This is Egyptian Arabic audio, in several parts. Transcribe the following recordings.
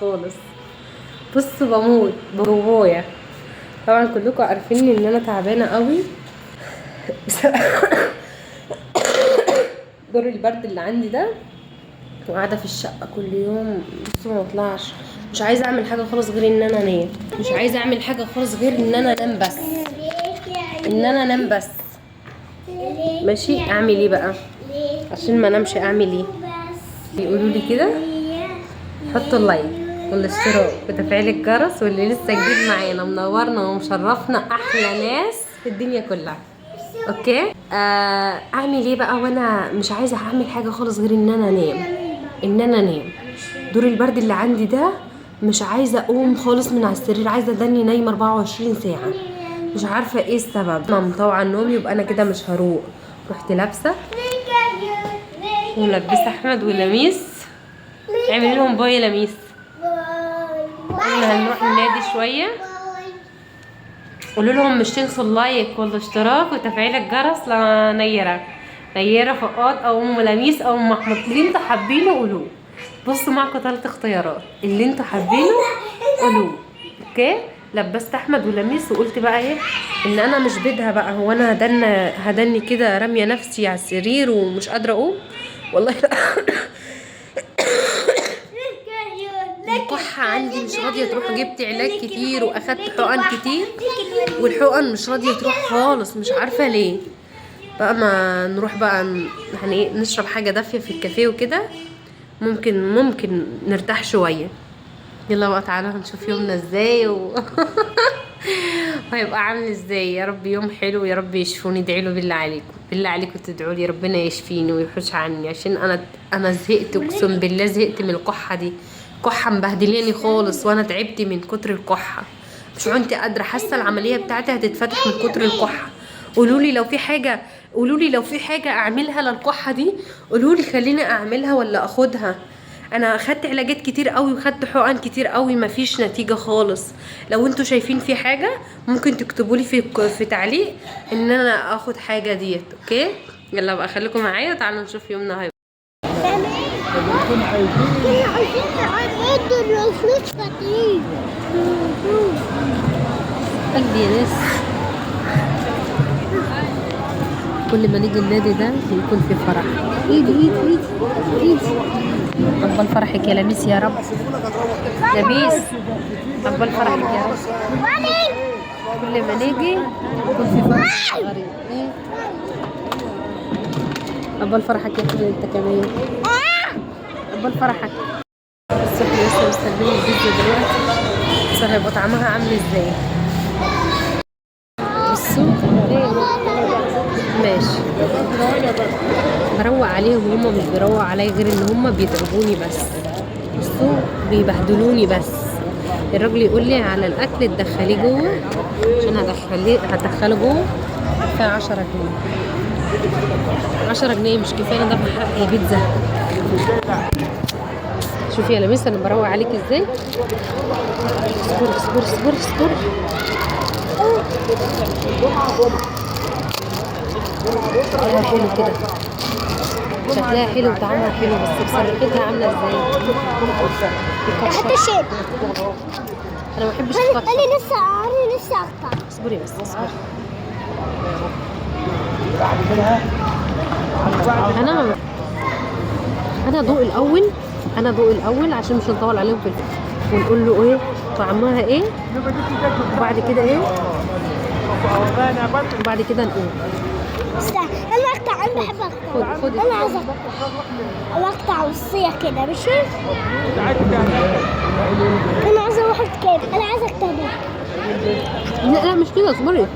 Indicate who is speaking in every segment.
Speaker 1: خالص. بصوا بموت جوايا. طبعا كلكم عارفين ان انا تعبانة قوي دور البرد اللي عندي ده، وقاعدة في الشقة كل يوم. بصوا ما بطلعش، مش عايزه اعمل حاجة خالص غير ان انا انام، مش عايزه اعمل حاجة خالص غير ان انا انام بس، ان انا انام بس. ماشي، اعمل ايه بقى عشان ما انامش؟ اعمل ايه؟ بيقولوا لي كده حطوا ال like والاشتراك وتفعيل الجرس، واللي لسه جديد معانا منورنا ومشرفنا، احلى ناس في الدنيا كلها. okay، اعمل ايه بقى وانا مش عايزه اعمل حاجة خالص غير ان انا انام، ان انا انام. دور البرد اللي عندي ده مش عايزه اقوم خالص من على السرير، عايزه ادني نايمة 24 ساعة، مش عارفه ايه السبب. ما مطوعة النوم يبقى انا كده مش هروق. رحت لابسه ولبسه احمد ولميس، اعملي لهم bye يا لميس. قلنا هنروح النادي شوية، قولوا لهم مش تنسوا ال like والاشتراك وتفعيل الجرس لنيره، نيره فقاد او ام لميس او ام احمد، اللي انتوا حابينه قولوه. بصوا معاكم 3 اختيارات، اللي انتوا حابينه قولوه. okay، لبست احمد ولميس وقلت بقى ايه، ان انا مش بدها بقى، هو انا هدني كده راميه نفسي على السرير ومش قادرة اقوم والله. الكحه عندي مش راضية تروح، جبت علاج كتير واخدت حقن كتير والحقن مش راضية تروح خالص، مش عارفه ليه. بقى ما نروح بقى يعني ايه، نشرب حاجة دافيه في الكافيه وكده، ممكن نرتاح شوية. يلا بقى تعالوا هنشوف يومنا ازاي وهيبقى عامل ازاي. يا رب يوم حلو، يا رب يشفوني. ادعوا له بالله عليكم، بالله عليكم تدعوا لي ربنا يشفيني ويحوش عني، عشان انا زهقت، اقسم بالله زهقت من الكحه دي. كحه مبهدلاني خالص، وانا تعبت من كتر الكحه، مش عندي قادرة، حاسه العملية بتاعتي هتتفتح من كتر الكحه. قولوا لي لو في حاجة، قولوا لي لو في حاجة اعملها للكحه دي، قولوا لي خليني اعملها ولا اخدها. انا اخدت علاجات كتير قوي وخدت حقن كتير قوي، مفيش نتيجة خالص. لو انتوا شايفين في حاجة ممكن تكتبوا لي في تعليق ان انا اخد حاجة ديت. okay، يلا بقى خليكم معايا وتعالوا نشوف يومنا هيبقى.
Speaker 2: كنا عايزين نعمل فلوس كتير.
Speaker 1: قلبي يا ناس، كل ما نيجي النادي ده يكون في فرح. ايدي ايدي ايدي ايدي، عقبال فرحك يا لميس يا رب. لميس عقبال فرحك يا رب. كل ما نيجي يكون في فرح غريب. ايه عقبال فرحك يا حبيبي انت كمان، عقبال فرحك. بس احنا لسه مستنيين البيتزا دلوقتي، بس هيبقى طعمها عامل ازاي. بصوا ماشي، بروق عليهم وهم مش بيروقوا عليا، غير ان هم بيتعبوني بس. بصوا بيبهدلوني بس. الراجل يقول لي على الاكل تدخليه جوه، عشان هدخله جوه كفاية 10 جنيه. 10 جنيه مش كفاية انا دافعه حق البيتزا. شوفي يا لميس انا بروق عليك ازاي. اصبري اصبري اصبري اصبري. شكلها حلو كده، شكلها حلو وطعمها حلو، بس بصراحتها عامله ازاي؟
Speaker 2: حتى شيء
Speaker 1: انا ما بحبش الكاتشب.
Speaker 2: انا لسه اقطع.
Speaker 1: اصبري بس اصبري. انا ادوق الاول، انا ادوق الاول عشان مش هنطول عليهم في الفيديو، ونقول له ايه طعمها ايه، وبعد كده ايه، وبعد كده نقول.
Speaker 2: انا اقطع، انا بحب اقطع.
Speaker 1: خد.
Speaker 2: انا عايزه اقطع، انا اقطع وصية كده ماشي. انا عايزه واحد كده، انا عايزه اكتبه.
Speaker 1: لا لا مش كده، اصبري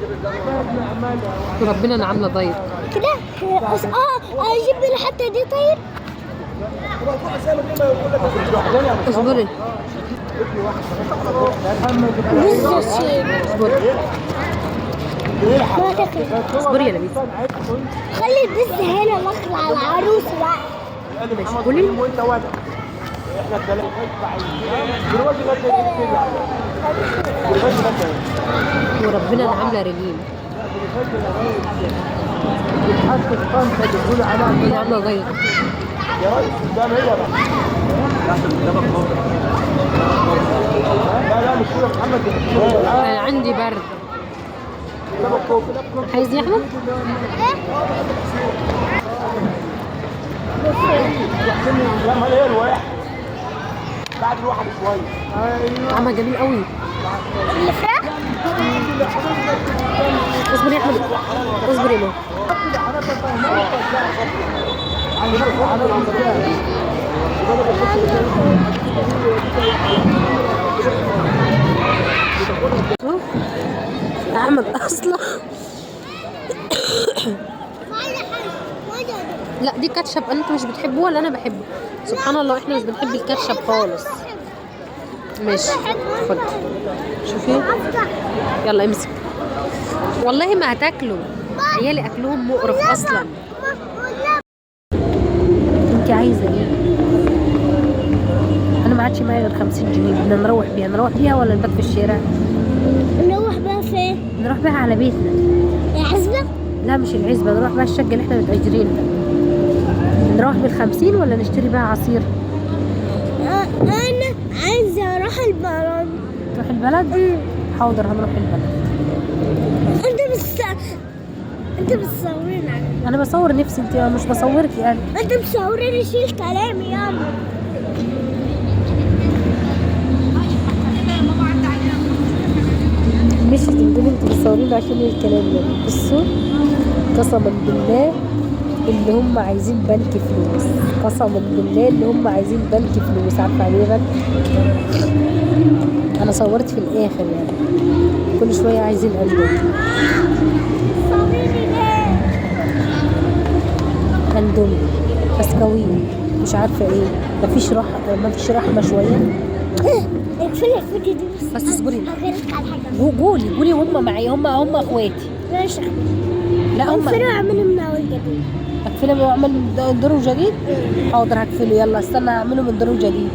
Speaker 1: وربنا انا عامله دايت
Speaker 2: كده. اجيب الحتة دي. طيب
Speaker 1: اصبري اصبري
Speaker 2: ما تاكل.
Speaker 1: اصبري يا لميس.
Speaker 2: خلي البز هنا واخلع العروس بقى.
Speaker 1: ماشي قولي. وربنا انا عامله رجيم، انا عامله دايت. انا عندي برد. عايز يا احمد؟ طعمها جميل قوي.
Speaker 2: الفراخ؟
Speaker 1: اصبر يا احمد، اصبر يا ماما. احمد اصلا لا دي كاتشب انت مش بتحبه ولا انا بحبه. سبحان الله احنا مش بنحب الكاتشب خالص. ماشي خد، شوفي يلا امسك. والله ما هتاكلوا، عيالي اكلهم مقرف اصلا. انت عايزه ايه؟ انا ما عادش معايا غير 50 جنيه، بدنا نروح بيها. نروح بيها ولا نبات في الشارع؟
Speaker 2: نروح بيها فين؟
Speaker 1: نروح بيها على بيتنا.
Speaker 2: العزبة؟
Speaker 1: لا مش العزبة، نروح بيها الشقة اللي احنا متأجرينها. نروح بال50 ولا نشتري بيها عصير؟
Speaker 2: انا عايزه اروح البلد.
Speaker 1: تروح البلد؟ حاضر هنروح البلد.
Speaker 2: انت بتصوريني.
Speaker 1: انا بصور نفسي، انت مش بصورك يعني.
Speaker 2: انت بتصوريني، شيل كلامي يلا.
Speaker 1: مش بتقولي انت بتصوريني عشان ايه الكلام ده؟ بصوا قسما بالله اللي هم عايزين بنك فلوس، قسما بالله اللي هم عايزين بنك فلوس. عارفه يعني ايه بنك؟ انا صورت في الاخر يعني، كل شوية عايزين اندومي. اندومي بسكويت مش عارفه ايه. مفيش راحة، مفيش رحمه شوية.
Speaker 2: اقفلي الفيديو دي
Speaker 1: بس اصبري.
Speaker 2: هغيرك على حاجة.
Speaker 1: قولي قولي، هم معايا، هم اخواتي.
Speaker 2: ماشي.
Speaker 1: لا هم
Speaker 2: اقفلي واعملي من اول جديد.
Speaker 1: اقفله واعمل من دور جديد؟ حاضر هقفله. يلا استنى اعمله من دور جديد.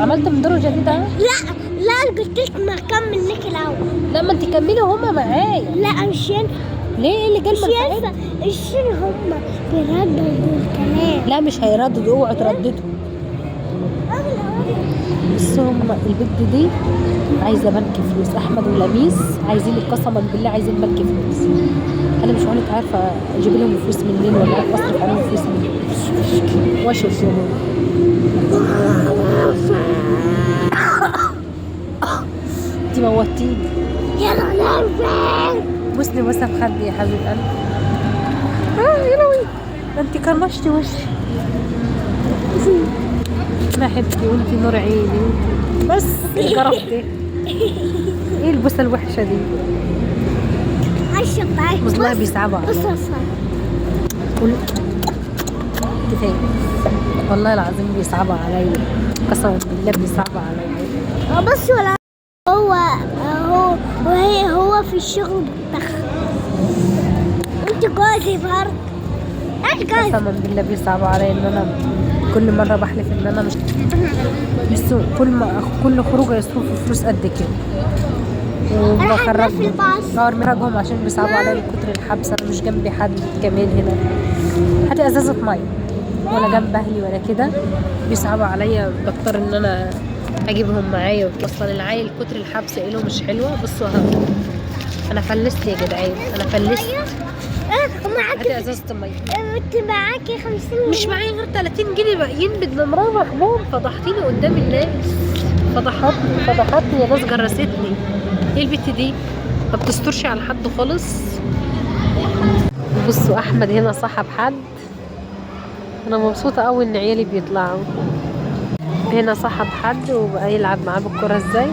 Speaker 1: عملت من دور جديد اهو.
Speaker 2: لا لا قلت لك ما اكمل لك الاول.
Speaker 1: لا ما انت كملي هما معايا.
Speaker 2: لا مش ينفع.
Speaker 1: ليه؟ ايه اللي جال
Speaker 2: مش ينفع، عشان هما بيرددوا الكلام.
Speaker 1: لا مش هيرددوا، اوعوا ترددوا. بس هم البنت دي عايزه بنك فلوس. احمد ولميس عايزين قسما بالله عايزين بنك فلوس. انا مش عارفه عارفه اجيب لهم فلوس منين ولا عارفه اصرف عليهم فلوس منين. واشوف يا ماما. انت موتيني.
Speaker 2: يلا نرجع.
Speaker 1: بوسني بوسه في خدي يا حبيب قلبي. يا لهوي ده انت كرمشتي وشي. ما حبتي وانتي نور عيني وانتي بس جربتي. ايه البوسه الوحشة دي؟ والله بيصعبوا عليا. كفاية والله العظيم بيصعبوا عليا، قسما بالله بيصعبوا عليا.
Speaker 2: بص ولا هو هو وهي هو في الشغل بتاعها. انت جوزي برضه.
Speaker 1: قسما بالله بيصعبوا عليا ان انا كل مرة بحلف ان انا مش كل ما كل خروجه يصرفوا فلوس قد كده وبخرجهم بخرجهم عشان بيصعبوا عليا من كتر الحبس. انا مش جنبي حد كمان هنا، حتى ازازة مية ولا جنب اهلي ولا كده، بيصعبوا عليا. بضطر ان انا اجيبهم معايا. اصلا العيل كتر الحبس له مش حلوة. بصوا اهو انا فلست يا جدعان، انا فلست. هاتي ازازة المية.
Speaker 2: انت معاكي 50؟
Speaker 1: مش معايا غير 30 جنيه باقيين، بدنا نروح بهم. فضحتيني قدام الناس، فضحتني فضحتني يا ناس، جرستني. ايه البت دي؟ ما بتسترش على حد خالص. بصوا احمد هنا صاحب حد. انا مبسوطة قوي ان عيالي بيطلعوا. هنا صاحب حد وبقى يلعب معاه بالكرة ازاي.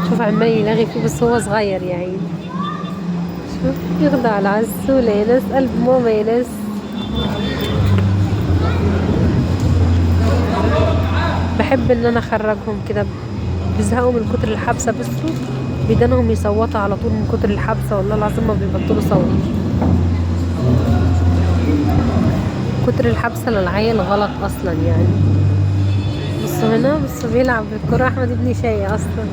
Speaker 1: شوف عمال يلغي فيه بس هو صغير يا عيني. شوف يخضع العسولة يا ناس، قلب ماما يا ناس. بحب ان انا اخرجهم كده، بيزهقوا من كتر الحبسة. بصوا بيدانهم يصوتوا على طول من كتر الحبسة، والله العظيم ما بيبطلوا صوت. كتر الحبسة للعيل غلط اصلا يعني. بصوا هنا، بصوا بيلعب بالكرة احمد ابني شاي اصلا.